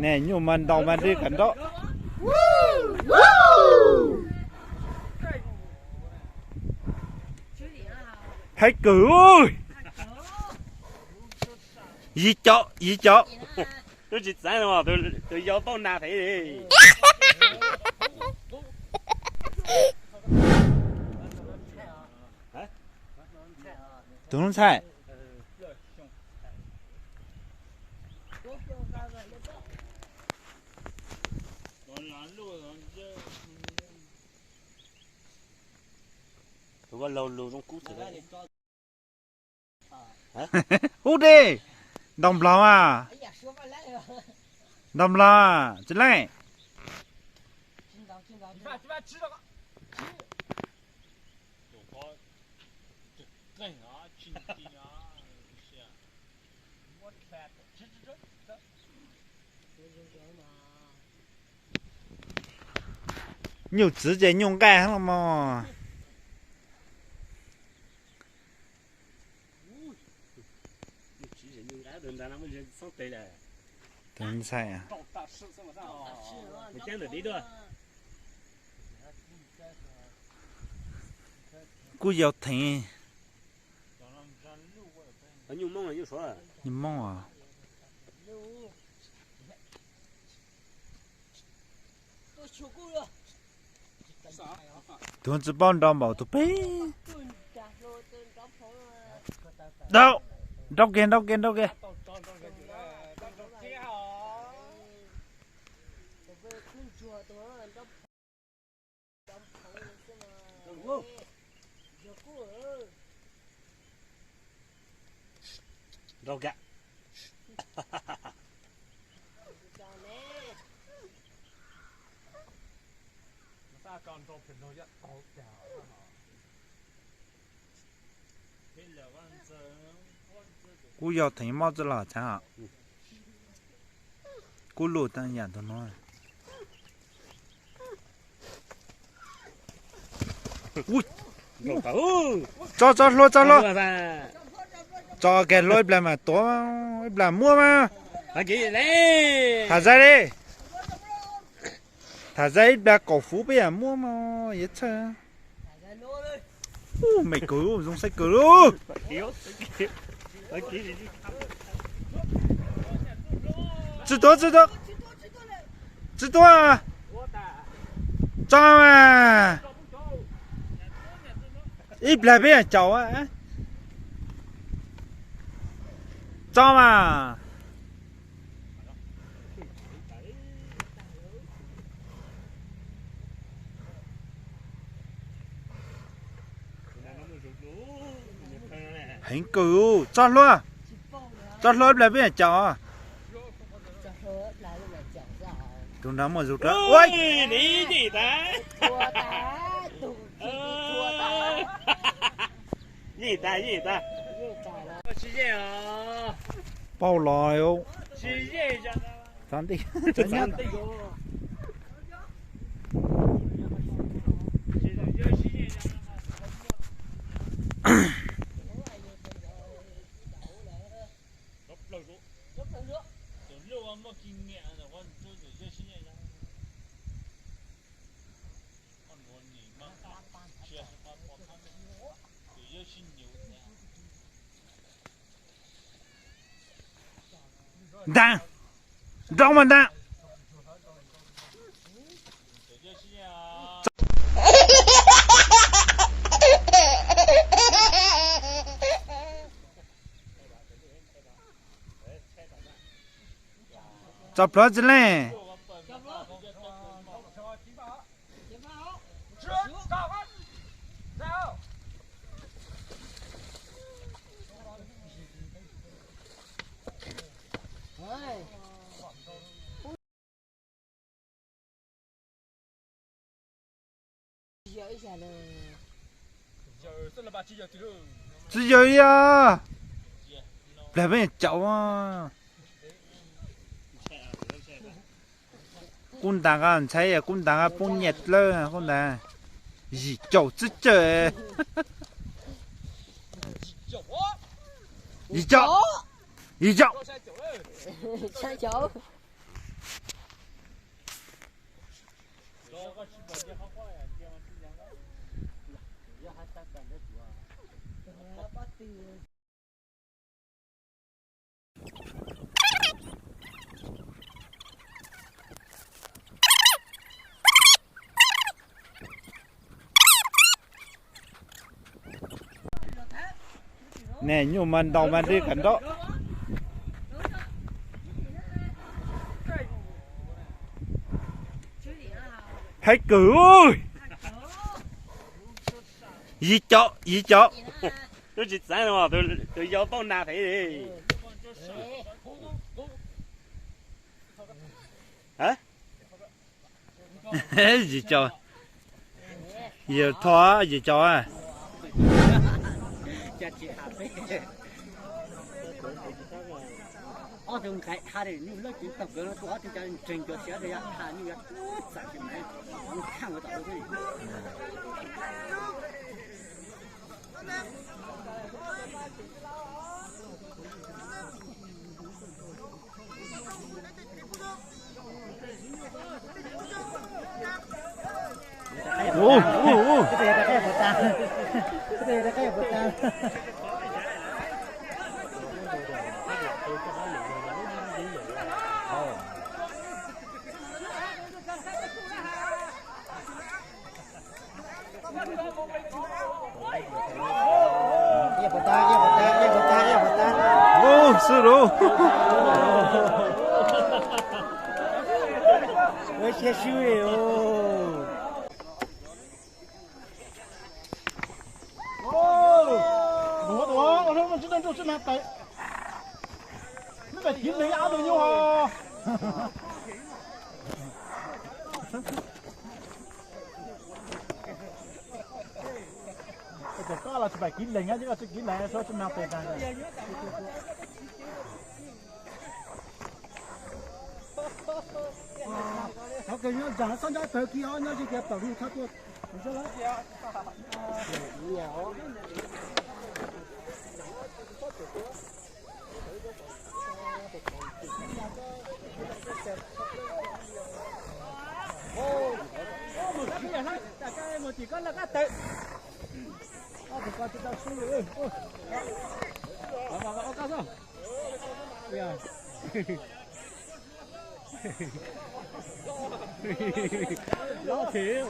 Ne nyuj mas ntaus mas li kam nrauj. Haib kawg. Yig caum, yig caum. Twb tsis txeeb no, tus yau tau nas pem li. Tus ntxhais. Tus vaj laug lus zoo kub txawm. Ub de, ntaus nplog mas. Ntaus nplog, tsis leej. Nyuj txwv ces nyuj nqaij los mas. Tus ntxhais. Kuj yog theem. Nyuj Moob os. Tus tsis paub nrau npaum tus peb. Nrau, nrau kiag, nrau kiag, nrau kiag. Nrau kiag. Kuj yog theem mob txwj los txhav. Kuj luj tag yam tus no. Tso, tso hlua, tso hlua. Tso kiag hlua ib plag mas tuav, ib plag muab mas. Tham zaj li. Tham zaj ib plag kaum fuv peb yam muab mas yuav txhawj. Ub, me kawg, zoo saib kawg lauj. Tsis tuav, tsis tuav. Tsis tuav. Tso mas. Ib plag peb yam caum. Tso mas. Heev kawg, tso hlua. Tso hlua ib plag peb yam caum. Tus nrad muaj zug dua. Pauj los. Ntaag, nrau mas ntaag. Tso plhuav tsi leej. Tsi yog ib yam, plag peb caum. Kub ntaag ntshai, kub ntaag poob nyiaj dlawb kub ntaag. Yim caum tsib caug. Yim caum, yim caum, yim caum. Nws nyuj mas ntaus mas nti kawm nraub. Haib kawg. Yig caum, yig caum. Twb tsis txeeb no, tus yau paub na pem li. Yig caum. Yig tho, yig caum. Ob tug nqaim dha nyuj lawb ceev tag kawg no, ob tug cas ntseeg cov siav yog dha nyuj yog txam sim na, khaj ua tom. Ub, xwb lub. Koj los tsis pais kiv leeg, koj tsis kiv leeg, tsis mag tes tas. Qhov kws nyob ntsag xob ncob tawg kiag os, nyob tsis tias pawg lug txhob tuaj. Lob them.